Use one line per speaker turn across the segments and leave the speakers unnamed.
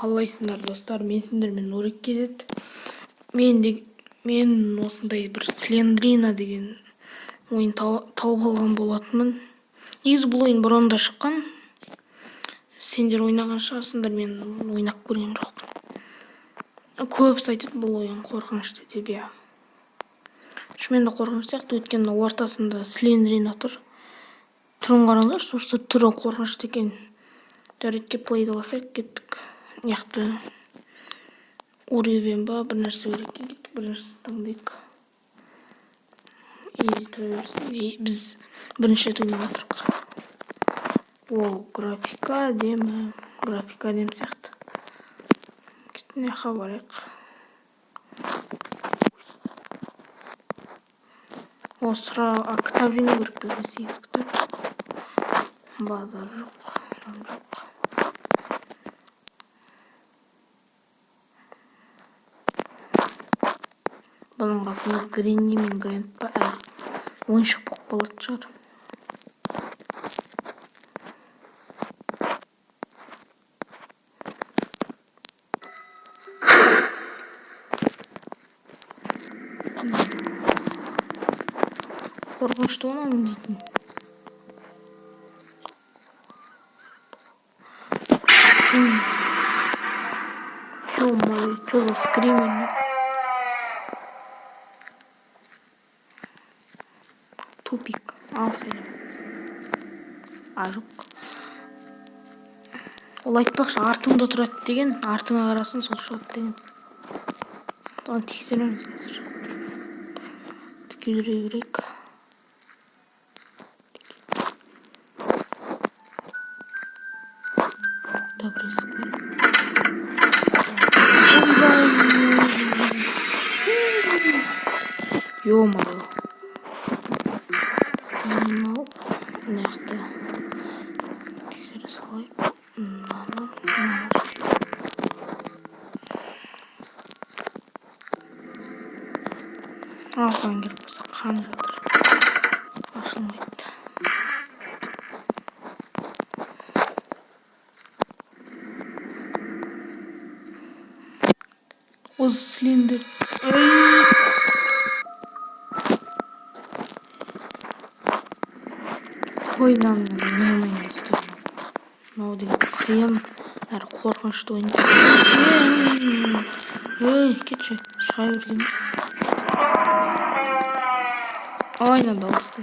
Қалайсыңдар, достар? Мен сендермен Нурик kz. Мен осындай бір Слендрина деген ойын тауып алған болатынмын. Негізі бұл ойын бұрын да шыққан. Сендер ойнаған шығарсыңдар, мен ойнап көрген жоқпын. Көбісі айтады, бұл ойын қорқынышты деп, иә. Шынымен де қорқынышты сияқты, өйткені ортасында Слендрина тұр. Түрін қараңдаршы, достар, түрі қорқынышты екен. Жарайды, плейді басайық, кеттік. Мына уровень ба, бір нәрсе бар екен, кеттік, бір нәрсе таңдайық. Изи тұра берсін. Біз бірінші рет ойнап жатырмық. О, графика әдемі, графика әдемі сияқты. Кеттік, мына жаққа барайық. О, сұра, кітап жинау керек бізге, 8 кітап. Базар жоқ, адам жоқ. Бұның қасында Гренни мен Грандпа әлі ойыншық болып қалатын шығар. Қорқынышты ғой мынаның дейтін. Ё-моё, что за скример? Тупик. Ал сәлем. А, жоқ. Ол айтпақшы, артыңда тұрады деген, артыңа қарасаң сол шығады деген. Оны тексереміз қазір. Тіке жүре берейік. Добрый есік бар. Ё-моё. Мынау мына жақта тексере салайық. Мынаны, мынаны. Ал, саған керек болса, қан жатыр. Ашылмайды. Осы Слендер. Қойдан не ойын достар. Мынау деген қиын әрі қорқынышты ойын. Ей, кетші, шыға берген. Ой, мына дауысты.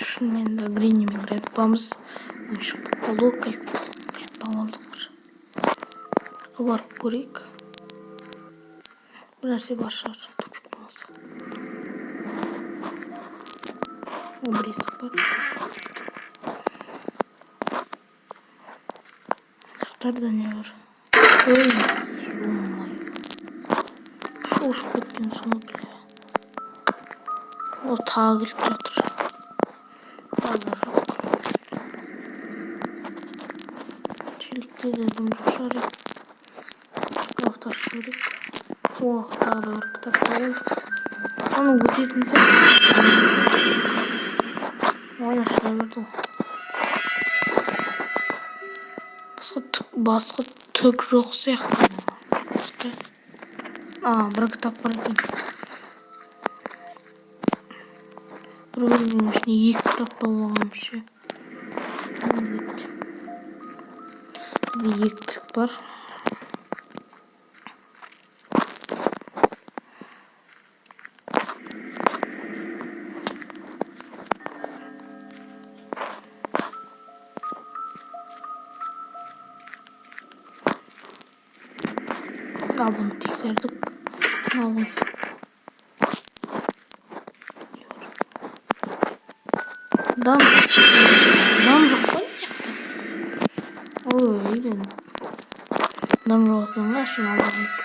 Шынымен де Гренни мен Грандпамыз ойыншық болып қалды ғой, кілт тауып алдық бір. Барып көрейік. Бір нәрсе бар шығар, тупик болмаса. О, бір есік бар. Жақтарда не бар? Ой, ё-моё. Шошып кеткен соң, бля. О, тағы келіп жатыр. Базар жоқ. Шелекте де дым жоқ шығар. Шкафты ашу керек. О, тағы да бір кітап тауып алдық. Оны өтетін сияқты. Ой, ашыла берді ғой. Басқа түк жоқ сияқты. А, бір кітап бар екен. Бір бөлменің ішінде 2 кітап тауып алғанбыз ше. Бізде 2 кілт бар. А, бұны тексердік. Мынау ғой. Дам. Дам жоқ қой мына жақта. Ой, мен. Дам жоқ екен ғой, әшейін алған екен.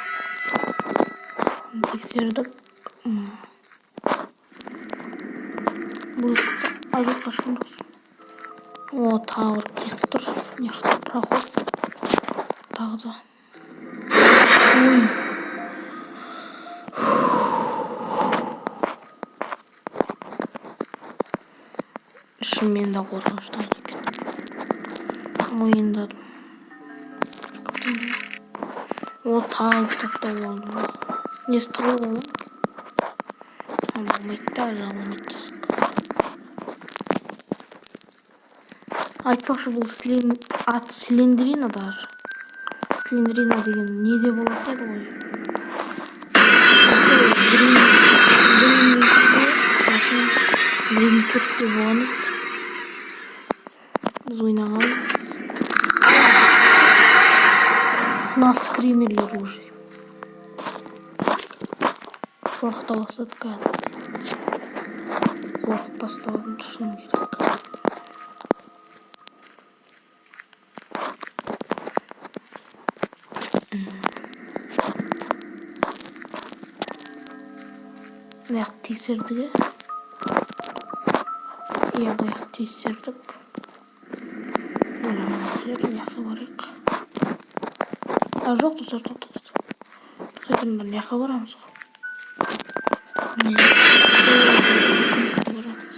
Тексердік. Бұл а, жоқ, қашқан жоқсың. О, тағы бір кілт тұр. Мына жақта проход. Тағы да. Ой. Шынымен де қорқынышты екен. Мойындадым. О, тағы кітап тауып алдым. Несі тауып аламын? Болмайды да, жалмайды дейсің. Айтпақшы, бұл ат Слендрина даже. Слендрина деген неде болатын еді ғой? Грин 4-те болған еді. Біз ойнағанбыз. Мына скримерлер уже. Қорқыта бастады кәдімгі. Қорқып бастадым, шыны керек. Мына жақты тексердік, иә? Иә, бұл жақты тексердік. Мына жаққа барайық. А, жоқ, достар, тоқта, тоқта. Тоқтай тұрыңдар, мына жаққа барамыз ғой. Міне, барамыз.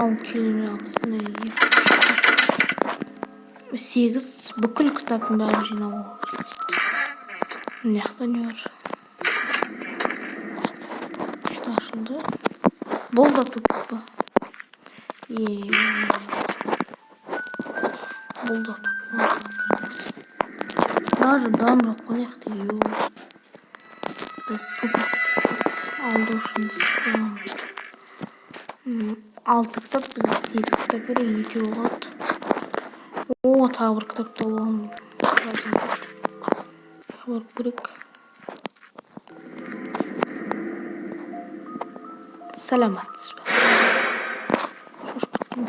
Ал келеміз. 8 бүкіл кітаптың бәрін жинап алу керек дейді. Мына жақта не бар? Кілт ашылды. Бұл да тупик па? Е, бұл да тупик. Даже дам жоқ қой мына жақта. Ё. Біз тупик алдау үшін істеп қойғанбыз. 6 кітап, бізге 8 кітап керек, екеуі қалды. О, тағы бір кітап тауып алдым. Барып көрейік. Саламатсыз ба? Шошып кеттім.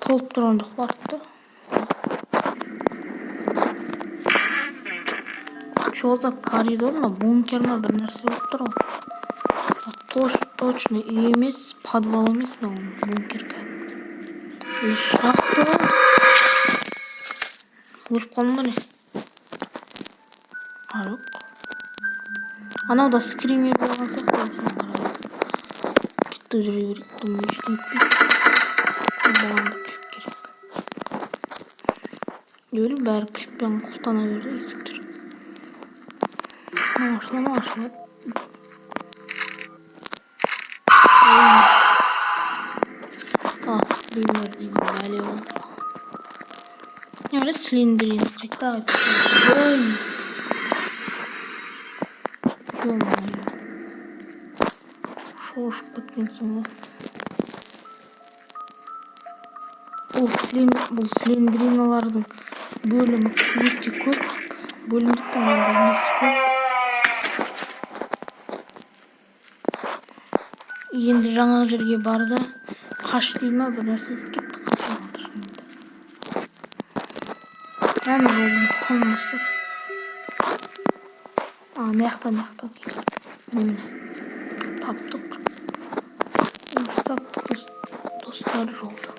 Толып тұрған жоқ па артта? Чё за коридор ма, бункер ма, бір нәрсе болып тұр ғой. Точно үй емес, подвал емес, мынау бункер кәдімгі. Или шахта ғой. Өліп қалдым ба не? А, жоқ. Анау да скример болған сияқты. Кетті, жүре берейік. Думаю, ештеңе етпейді. Бұған да кілт керек. Өлі бәрі кілтпен құлыптана берді есіктер. Мынау ашыла ма? Ашылады. Скример деген бәле болды маған. Не бар еді? Слендрина қайта қайта. Ой. Ё-моё. Шошып кеткенсің ғой. Бұл слендриналардың бөлімі өте көп. Бөлімдіктің мынандай несі көп. Енді жаңа жерге барды. Қаш дейді ма, бір нәрсе дейді, кетті, қашып жатыр шынында. Әне жолдың тұқымысы. А, мына жақта, мына жақта. Міне, міне. Таптық. Таптық, достар, жолды.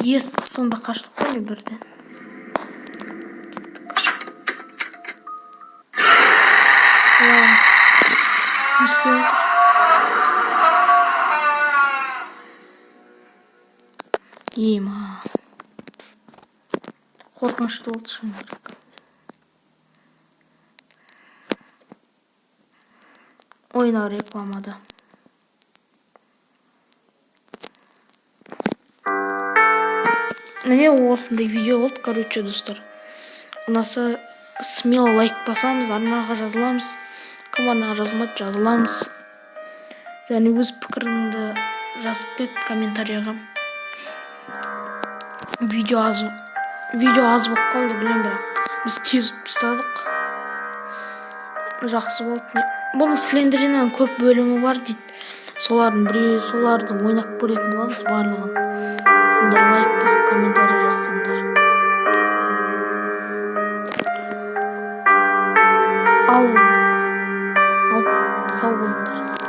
Ес, сонда қаштық қой мен бірден. Кеттік. Не істеп отыр? Ема. Қорқынышты болды шыны керек. Ойнау рекламада. Міне осындай видео болды, достар. Ұнаса смело лайк басамыз, арнаға жазыламыз. Кім арнаға жазылмады, жазыламыз. Және өз пікіріңді жазып кет комментарияға. Видео аз болып қалды, білемін, бірақ біз тез ұтып тастадық. Жақсы болды. Бұның Слендринаның көп бөлімі бар дейді. Солардың біреуі, соларды ойнап көретін боламыз барлығын. Сендер лайк басып комментарий жазсаңдар. Ал, сау болыңдар.